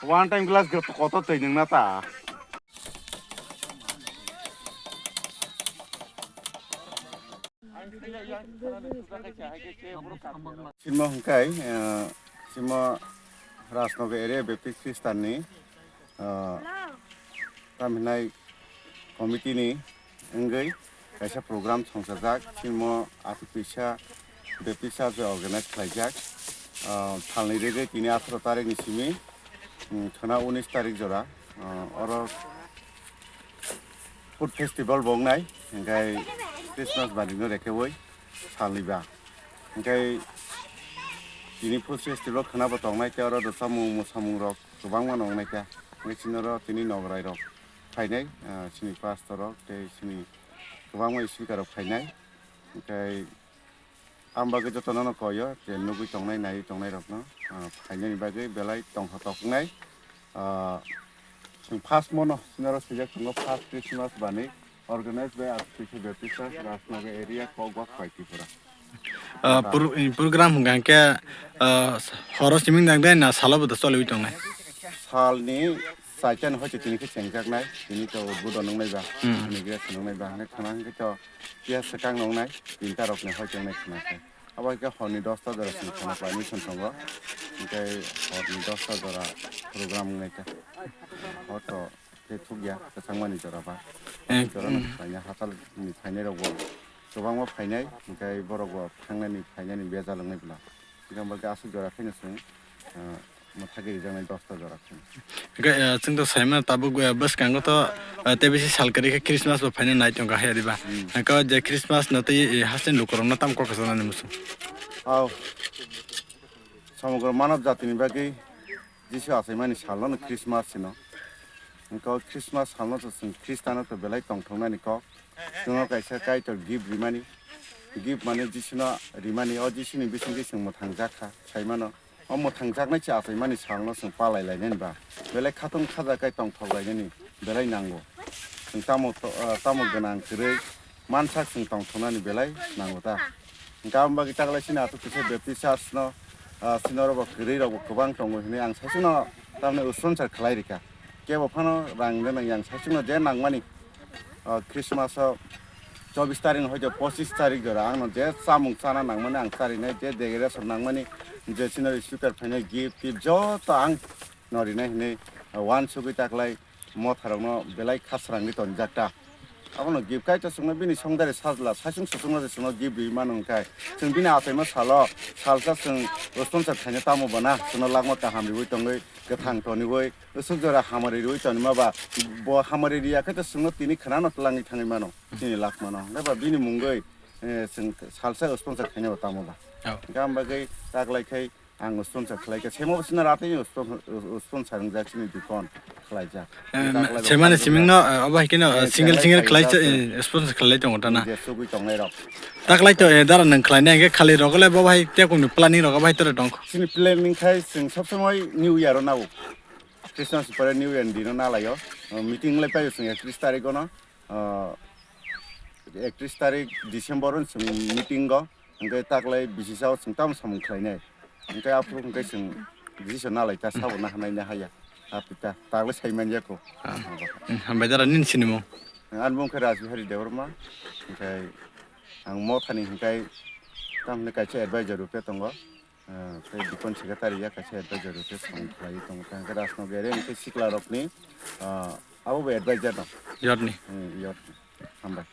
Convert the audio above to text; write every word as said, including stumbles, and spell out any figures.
One time glass kotor twi nwng na ta. Simo hwnkhe, eh, simo Rajnagar area Baptist Christian ni, eh, tam hinai committee ni wngwi kaisa program songchajak, simo Atupisa Baptist Church organize khlaijak. Ah, salni rwgwi tini atharo tarik ni simi, um, khwna unis tarik jora, ah, oro food festival bo wngnai, hwnkhe Christmas bani no rekeui salni ba. Hwnkhe tini food festival khwna bo tongnai, tei oro do chamung mwsamung rok kwbangma no wngnai kha. Hwnkhe chini oro tini nograi rok phainai, ah, chini pastor rok tei chini kwbangma speaker rok phainai. Hwnkhe ang bagwi jotono no koyo je nugwi tongnai, naiwi tongnai rokno, ah, phainani bagwi belai tongthotok wngnai. Ah, chwng first mono chini oro swijak tongo, first Christmas bani organized by Aswk Baptist Church, Rajnagar area, Kokbak, Pai, Tripura. Ah, pro-, program hwnkha hwnkhe, ah, horo siming dang dai na salo bo choliwi tongnai? Salni chaitani hoite tini khe chengjaknai, tini to udbodon wngnai ba, hmm, inauguration wngnai ba, hwnwi khwna hwnkhe to phiya swkang wngnai, tinta rokni hoite wngnai khwna khe. Abo hai khe horni dosta jora chwng khwna khlai mission tongo, hwnkhe horni dosta jora program wngnai khe. Hor to Tei thukya, kwchangmani jora ba. Eh, jora no mm. Phaina, hatal ni phainai rok bo kwbangma phainai, hwnkhe borok bo thangnani phainani bejal wngnai bwla. Chikon ba khe aswk jora khaino chwng, ah, mwthagwi rijaknai dosta jora khaino. Hwnkhe, eh, chwng to saimano tabuk, eh, bwskango to, eh, tei bisi sal kwrwi khe Christmas bo phaina nai tongkha haya diba? Mm. Hwnkhe o je Christmas no tei, eh, hasteni lukurokno tamo kok kwchanani muchung? Aw. Somogro manav jatini bagwi Jisu achaimani salno no Christmas hino. Hwnkhe o Christmas salno to chwng Khristano to belai tongthoknani kok. Chwngno kaisa Kaitor gift rimani. Gift mane Jisuno rimani. O Jisuni bisingtwi chwng mwthang jak kha, saimano. O mwthang jaknai se achaimani salno chwng palai lainani ba belai khatung khaja kai tongthok lainani belai nango. Chwng tamo to-, ah, tamo gwnang kwrwi mansak chwng tongthoknani belai nango ta. Hwnkhe aboni bagwi taklai chini Atupisa Baptist Church no, ah, chini oro bo kwrwi rok bo kwbang tongo hinwi ang saichung no tamni sponsor khlai rikha. Kebo phano rang de nang yang saichung no je nangmani, ah, Christmas o chobbish tarik no hoito pochis tarik jora ang no je chamung chana nangmani ang charinai, je decoration nangmani, je chini speaker phainai gift tip joto ang no rinai hinwi, ah, uansugwi taklai motharokno belai khasrangwi tonjak ta. Abono gift kaitor chwngno bini songdari sajla, saichung suchungno se chwngno gift riwi mano hwnkhe, chwng bini achaima salo, salsa chwng sponsor khaina tamo bana, chwngno lakma kaham riwi tongwi, kwthang toniwi, usuk jora hamari riwi tonima ba, bo hamari riya khe to chwngno tini khwnano twlangwi thangwi mano, chini lakmano. Hwnkhe ba bini mungwi, eh, chwng salsa sponsor khaina bo tamo ba. Oh. Hwnkhe am bagwi taklai khai, Ang sponsor khlai kha, semo bwswkno ratwi sponsor, sponsor wngjak chini dukon khlaijak. Eh, semani simingno, eh, obo hai kheno, eh, single, single khlai, eh, sponsor khlai tongo ta na? Je sugwi tongnai rok. Taklai to, eh, dara nwng khlainai hwnkhe khali rok le bo hai tei kunu planning rok obo hai tore tong. Chini planning khai chwng sob somoi New Year o nao. Christmas pore New Year ni dino nalaio. Eh, meeting lai paio chwng ekatris tarik o no. Ah, ekatris tarik December o chwng meeting o, hwnkhe taklai bisi sao chwng tamo samung khlainai. Hwnkhe aphuru hwnkhe chwng Jisu nalai ta sabo nahanai nahaya. Apita taklai sai manya ko. Ah. Hmm, hambai dara nini sinimung? Ani mung khe Rajbihari Debbarma. Hwnkhe ang mothani hwnkhe tamni kaisa advisor rupe tongo. Ah, tei Dikon Secretary ya kaisa advisor rok khe samung khlaiwi tongo. Tei hwnkhe Rajnagar area ni tei sikla rokni, ah, abo bo advisor no. Yotni. Hmm, yotni. Hambai.